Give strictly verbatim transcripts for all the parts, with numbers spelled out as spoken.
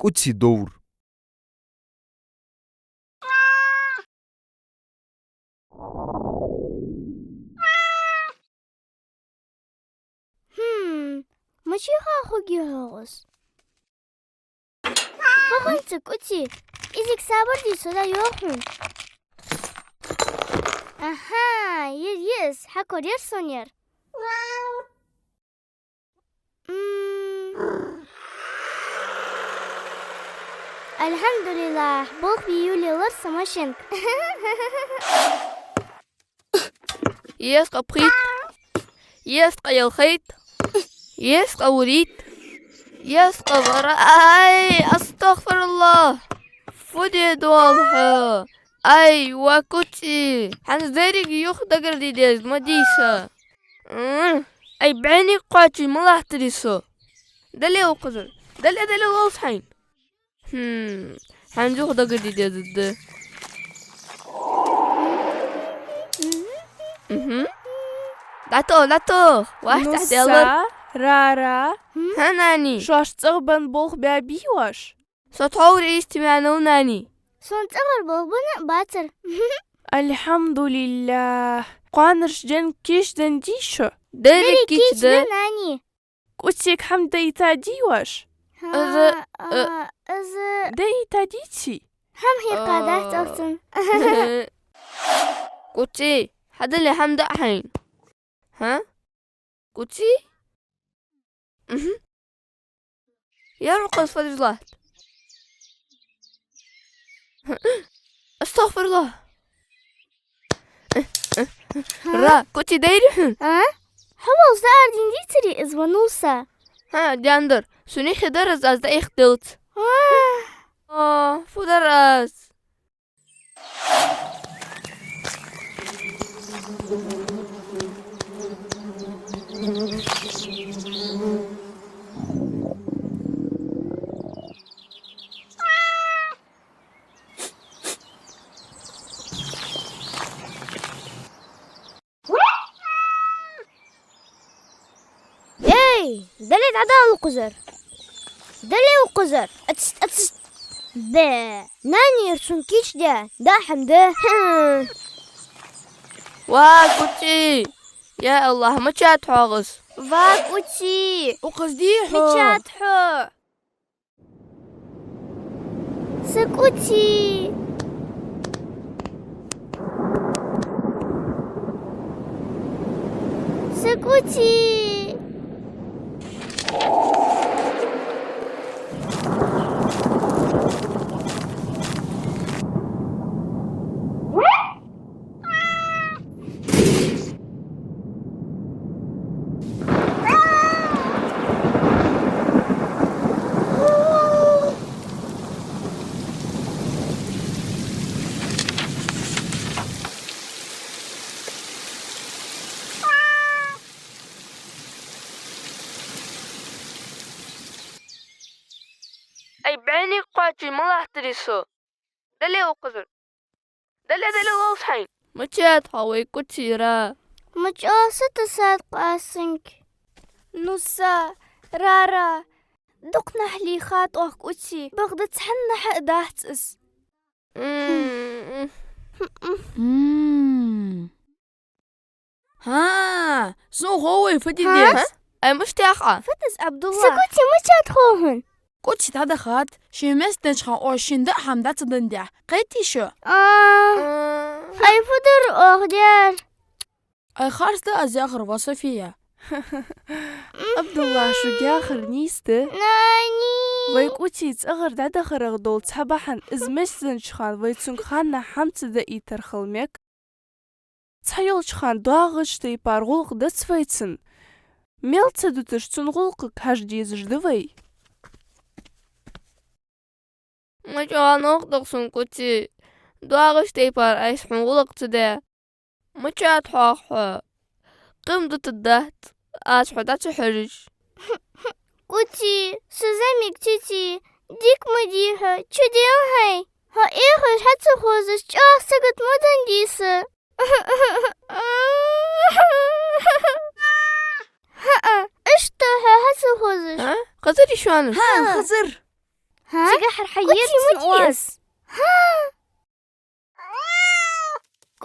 КӀуций довр. Хм, мичахьа хургья хьогӀ из? Хьо хӀанз КӀуций, из-м сабар де, со дӀайоах хьона. Аха, ер я из, хьакораяр сона ер. М. Алхьамдулиллахь, болх бе йолаелар са машинка. Езткъа пхийтта, езткъа ялхайтта, езткъа вурийтта, езткъа вар-, ай, астагӀфируллахӀ! Фу де доал хьо? Ай, ва КӀуций, хӀанз деррига юха дагарде деза, ма дийца. М, ай, бӀаьннега кхоаче ма латтарий со. Дале укхазара. Дале, дале, ловца хьайна. Хм, хӀанз юха дагарде деза да. Мгм. ДӀатоха, дӀатоха. Ваш тӀехьа деллар. Нусса, Рара. ХӀа, нани. Шоаш цӀагӀа бенна болх баьбий оаш? Со тхьовра истий ваьннав, нани. Сона цӀагӀара болх бенна а бацар. Алхьамдулиллахь. Кхоанарча денга кийчденнадий шо? Деррига кийчда, нани. КӀуцийга хӀама даийтадий оаш? Ара, а, а, ара. Даийтадий ций? ХӀама хьекхадац цунна. КӀуций, хьадале хӀама даа хьайна. ХӀа? КӀуций? Мгм. Яр укхаза фу деш латт? АстагӀфируллахӀ. Ра, КӀуций, дайрий хьона? А? Хьо волча дӀаардина дийцарий из, ва Нусса? ХӀа, даьннадар. Сона хи дар из, аз дӀаихкделц. А. А, фу дар аз? Эй, дале дӀадала укхазара. Дале укхазара. Ац, ац. Бе, нанера сона кийчдаь, даа хӀама да. Хм. Ва КӀуций! Я АллахӀ, мичад хьогӀ из? Ва КӀуций! Укхаза дий хьо? Мичад хьо? Са КӀуций! Са КӀуций! Ай, бӀаьннега кхоаче ма латтарий со. Дале укхазара. Дале, дале, ловца хьайна. Мичад хьо, вай КӀуций, Ра? Мича сатасад къасинг. Нусса, Рара, дукха нахьлий хатӀох КӀуций, бакъда цхьаннахьа а дац из. М. М. ХӀа, сона хов вай фу де деза. Ай, мишта ях Ӏа? Фу да из, Ӏабдулла? Са КӀуций, мичад хов хьона? КӀуций дӀадахад, ший мел даьча хана оаш шийна даа хӀама дӀа ца деннадале. Кхетий шо? А. Ай, фу дар оаха дер? Ай, харц да аз яхар, ва София. Ӏабдулла, шуга яхар нийса да. Нани! Вай КӀуций цӀагӀара дӀадахарах дола цхьа бахьан из мел даьча хана вай цунга ханнахьа хӀама ца даийтар хила мег. Цхьайолча хана доагӀача тайпара гӀулакх дац вай цунна. Мел ца дуташ цун гӀулакхага хьажа дезаш да вай. Ма чӀоагӀа новкъа да-кх сона, КӀуций, доагӀача тайпара аз хьона гӀулакх ца даь. Мичад хьогӀ хьо? Кхы-м дутаргдац аз хьо дӀа ца хьожаш. КӀуций, са зӀамига цици, дика ма дий хьо, чудел хьай. Хьо эхаш хьа ца хозаш, чӀоагӀа сагота ма деннадий са. ХӀаа, иштта хьо хьа ца хозаш. А? Хазарий шоана? ХӀаа, хазар. ХӀа? Цигахьара хьаерзац оаз. ХӀа?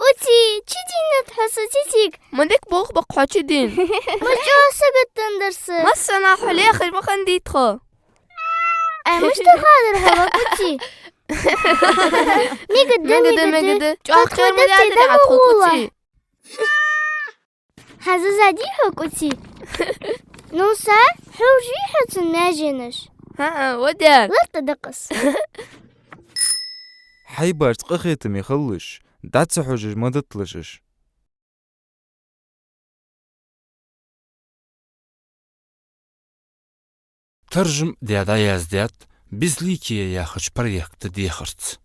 Куци, чу дийнад хьо са цӀацӀиг? Ма дика болх ба-кх хьо чу дийна. Ма чӀоагӀа сагатдан дар са. Массанахьа хьо лехаш ма хандий тхо. Ай, мишта хадир хьо, ва Куци? Мегаде, мегаде, мегаде. ЧӀоагӀа тхо кхера ма даьдар Ӏа тхо, Куци. ХӀанз зӀамига дий хьо, Куци? Ну, са, хьожий хьо цун маьженаш? ХӀаа, ва дер. Латта дакъас. Хьайбашца къахетаме хилалаш, дӀа ца хьожаш ма диталаш уж. Таржам даь дӀаяздаьд «Безликие» яхача проекта дехарца.